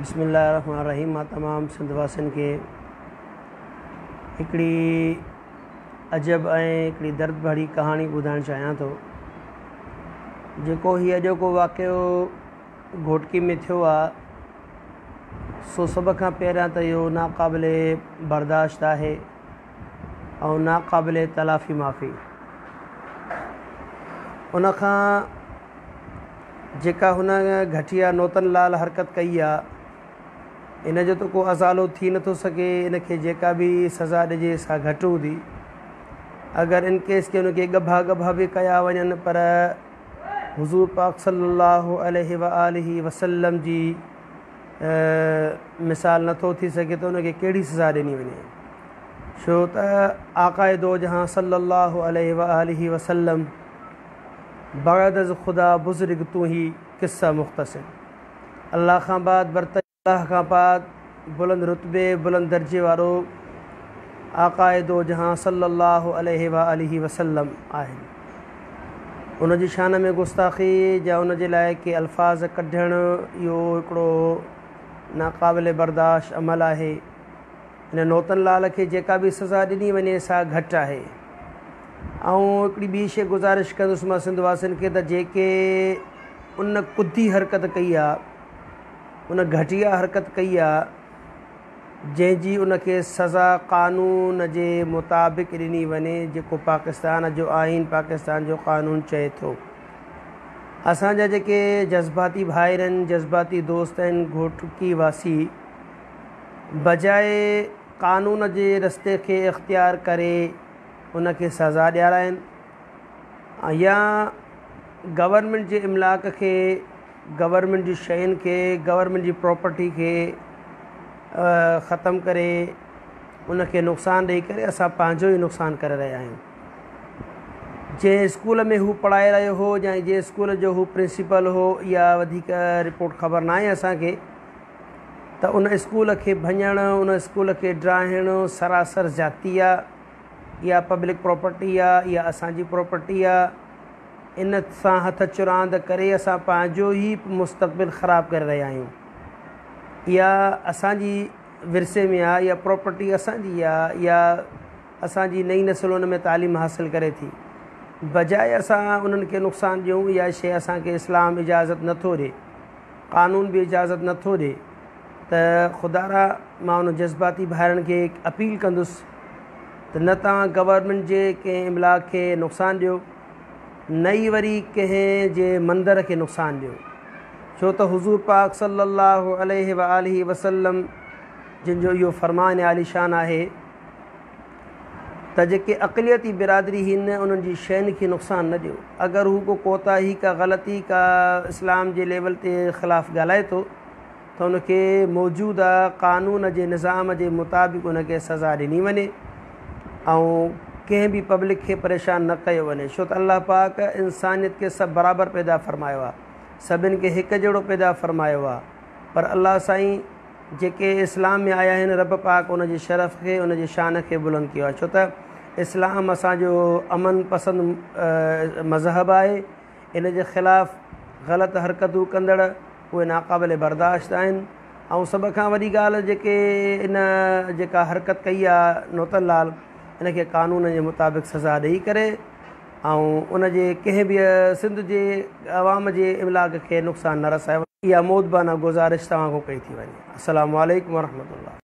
بسم الله الرحمن الرحيم مان تمام سنڌ واسين کي هڪڙي عجب ۽ هڪڙي درد ڀري ڪهاڻي ٻڌائڻ چاهيان ٿو. جيڪو هي اڄوڪو واقعو گهوٽڪي ۾ ٿيو آ سو سڀ کان پهريان ته اهو ناقابل برداشت آهي ۽ ناقابل تلافي معافي ان کان جيڪا هن گهٽيا نوتن لال حرڪت ڪئي آ، ان جو ته ڪو ازالو ٿي نٿو سگهي، ان کي جيڪا به سزا ڏجي سا گهٽ هوندي. اگر ان ڪيس کي ان کي ڳڀا ڳڀا به ڪيا وڃن پر حضور پاڪ صلي الله عليه واٰله وسلم جي مثال نٿو ٿي سگهي ته ان کي ڪهڙي سزا ڏني وڃي. ڇو ته آقاء دو جهان صلي الله عليه واٰله وسلم بعد از خدا بزرگ تون هي قصه مختصر الله کان بعد برتري الله کان بعد بلند رتبي بلند درجي وارو آقاء دو جهان صلي الله عليه واٰله وسلم آهن ان جي شان ۾ گستاخي يا ان جي لاء ڪي الفاظ ڪڍڻ اهو هڪڙو ناقابل برداشت عمل آهي. هن نوتن لال کي جيڪا به سزا ڏني وڃي سا گهٽ آهي. آئون هڪڙي ٻي شيء گذارش ڪندس مان سنڌ واسين کي ته جيڪي ان ڪڌي حرڪت ڪئي آ، ان گهٽيا حرڪت ڪئي آ، جنهن جي ان کي سزا قانون جي مطابق ڏني وڃي جيڪو پاڪستان جو آئين پاڪستان جو قانون چئي ٿو. اسان جا جيڪي جذباتي ڀائر آهن، جذباتي دوست آهن، گهوٽڪي واسي، بجاء قانون جي رستي کي اختيار ڪري ان کي سزا ڏيارائين يا گورنمينٽ جي املاڪ کي گورنمينٽ جي شين کي گورنمينٽ جي پراپرٽي کي ختم ڪري ان کي نقصان ڏئي ڪري اسان پنهنجو ئي نقصان ڪري رهيا آهيون جنهن اسڪول ۾ هو پڙهائي رهيو هو يا جنهن اسڪول جو هو پرنسپل هو اها وڌيڪ رپورٽ خبر ناهي اسان کي ته ان اسڪول کي ڀڃڻ، ان اسڪول کي ڊاهڻ سراسر زيادتي آ، اها پبلڪ پراپرٽي آ، اها اسان جي پراپرٽي آ، ان سان هٿ چراند ڪري اسان پنهنجو ئي مستقبل خراب ڪري رهيا آهيون. اها اسان جي ورثي ۾ آ، اها پراپرٽي اسان جي آ، اها اسان جي نئين نسل ان ۾ تعليم حاصل ڪري ٿي. بجاء اسان انهن کي نقصان ڏيون، اها شيء اسان کي اسلام اجازت نٿو ڏي. قانون به اجازت نه ٿو ڏي ته خدارا مان ان جذباتي ڀائرن کي اپيل ڪندس ته نه توهان گورنمينٽ جي ڪنهن املاڪ کي نقصان ڏيو نه ئي وري ڪنهن جي مندر کي نقصان ڏيو ڇو ته حضور پاڪ صلي الله عليه واٰله وسلم جن جو اهو فرمان عاليشان آهي ته جيڪي اقليتي برادري هن انهن جي شين کي نقصان نه ڏيو اگر هو ڪو ڪوتاهي ڪا غلطي ڪا اسلام جي ليول تي خلاف ڳالهائي ٿو ته ان کي موجوده قانون جي نظام جي مطابق ان کي سزا ڏني وڃي ۽ ڪنهن به پبلڪ کي پريشان نه ڪيو وڃي ڇو ته الله پاڪ انسانيت کي سڀ برابر پيدا فرمايو آهي سڀن کي هڪ جهڙو پيدا فرمايو آهي پر الله سائين جيڪي اسلام ۾ آيا آهن رب پاڪ ان جي شرف کي ان جي شان کي بلند ڪيو آهي ڇو ته اسلام اسان جو امن پسند مذهب آهي ان جي خلاف غلط حرڪتون ڪندڙ اهي ناقابل برداشت آهن ۽ سڀ کان وڏي ڳالهه جيڪي ان جيڪا حرڪت ڪئي آهي نوتن لال ان کي قانون جي مطابق سزا ڏئي ڪري ۽ ان جي ڪنهن به سنڌ جي عوام جي املاڪ کي نقصان نه رسايو. اها مؤدبانه گذارش توهان کان ڪئي ٿي وڃي. السلام عليڪم ورحمة الله.